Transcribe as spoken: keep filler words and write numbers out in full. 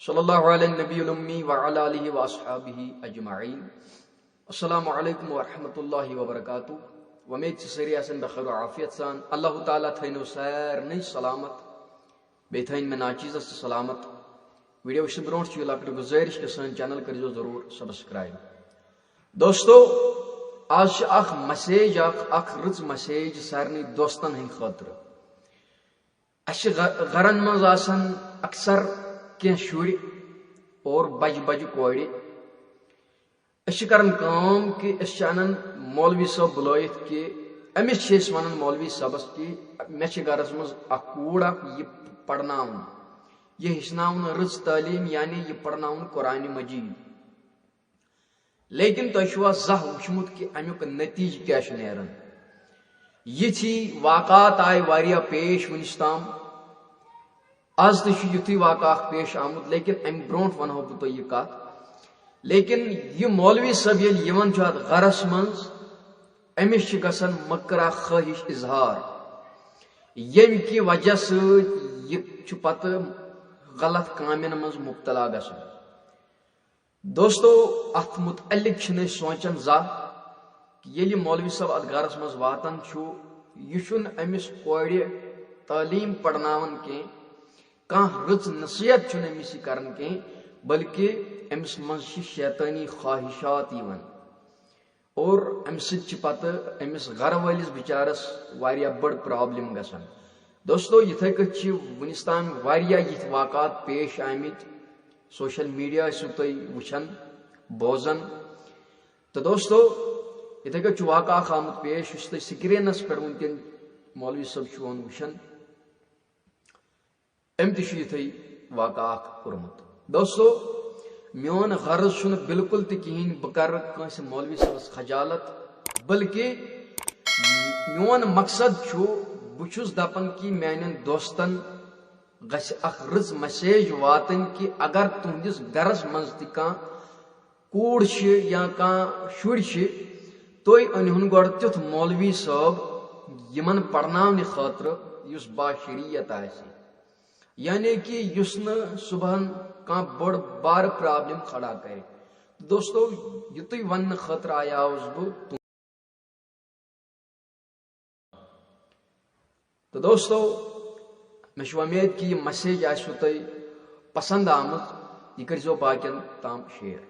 صلی اللہ علیہ نبی الامی وعلی آلہ واصحابہ اجمعین۔ السلام علیکم ورحمۃ اللہ وبرکاتہ۔ وۄمید چھِ سٲری آسن بخیر و عافیت سان۔ اللہ تعالیٰ تھٲینو سارنٕے سلامت، بیٚیہِ تھٲیِن مےٚ ناچیزس تہِ سلامت۔ ویڈیو وٕچھنہٕ برونٛٹھ چھِ یہِ لۄکٕٹ گُزٲرِش کہِ سٲنۍ چینل کٔرزیو ضروٗر سبسکرائب۔ دوستو، آز چھِ اکھ میسیج، اکھ اکھ رٕژ میسیج سارنٕے دوستن ہٕنٛدِ خٲطرٕ۔ اسہِ چھِ گرن منٛز آسان اکثر کینٛہہ شُرۍ اور بجہِ بجہِ کورِ۔ أسۍ چھِ کران کٲم کہِ أسۍ چھِ انان مولوی صٲب بُلٲیِتھ کہِ أمِس چھِ أسۍ ونان مولوی صٲبس کہِ مےٚ چھِ گرس منٛز اکھ کوٗر اکھ، یہِ پرناوُن، یہِ ہیٚچھناوُن رٕژ تعلیٖم، یعنی یہِ پرناوُن قرآنِ مجیٖد۔ لیکن تۄہہِ چھُوا زانٛہہ وُچھمُت کہِ امیُک نتیجہٕ کیٛاہ چھُ نیران؟ یِتھی واقعات آیہِ واریاہ پیش وُنِس تام۔ از تہِ چھُ یُتھُے واقعہٕ اکھ پیش آمُت، لیکن امہِ برونٛٹھ ونہو بہٕ تۄہہِ یہِ کتھ۔ لیکن یہِ مولوی صٲب ییٚلہِ یِوان چھُ اتھ گرس منٛز، أمِس چھِ گژھان مکرہ خٲہِش اظہار، ییٚمہِ کہِ وجہ سۭتۍ یہِ چھُ پتہٕ غلط کامٮ۪ن منٛز مبتلا گژھان۔ دوستو، اتھ متعلق چھِنہٕ أسۍ سونٛچان زانٛہہ کہِ ییٚلہِ مولوی صٲب اتھ گرس منٛز واتان چھُ، یہِ چھُنہٕ أمِس کورِ تعلیٖم پرناوان کینٛہہ، کانٛہہ رٕژ نصیحت چھُنہٕ أمِس یہِ کران کینٛہہ، بلکہِ أمِس منٛز چھِ شیطٲنی خواہشات یِوان اور امہِ سۭتۍ چھِ پتہٕ أمِس گرٕ وٲلِس بِچارس واریاہ بٔڑ پرابلم گژھان۔ دوستو، یِتھے کٔنۍ چھِ وُنِس تام واریاہ یِتھۍ واقعات پیش آمٕتۍ، سوشل میڈیا ٲسِو تُہۍ وٕچھان، بوزان۔ تہٕ دوستو، یِتھے کٔنۍ چھُ واقعہٕ اکھ آمُت پیش، یُس تُہۍ سکرینس پٮ۪ٹھ وٕنکیٚن مولوی صٲب چھِوٕ وٕچھان۔ أمۍ تہِ چھُ یِتھُے واقعہٕ اکھ کوٚرمُت۔ دوستو، میون غرض چھُنہٕ بالکل تہِ کِہیٖنۍ بہٕ کرٕ کٲنٛسہِ مولوی صٲبس خجالت، بلکہِ میون مقصد چھُ، بہٕ چھُس دپان کہِ میانٮ۪ن دوستن گژھِ اکھ رٕژ میسیج واتٕنۍ کہِ اگر تُہنٛدِس گرس منٛز تہِ کانٛہہ کوٗر چھِ یا کانٛہہ شُرۍ چھِ، تُہۍ أنۍہُن گۄڈٕ تیُتھ مولوی صٲب یِمن پرناونہٕ خٲطرٕ یُس باشریعت آسہِ، یعنی کہِ یُس نہٕ صُبحن کانٛہہ بٔڑ بارٕ پرابلم کھڑا کرِ۔ دوستو، یُتُے وننہٕ خٲطرٕ آیاوُس بہٕ۔ تہٕ دوستو، مےٚ چھِ وۄمید کہِ یہِ میسیج آسِوٕ تۄہہِ پسنٛد آمٕژ، یہِ کٔرۍزیو باقین تام شیئر۔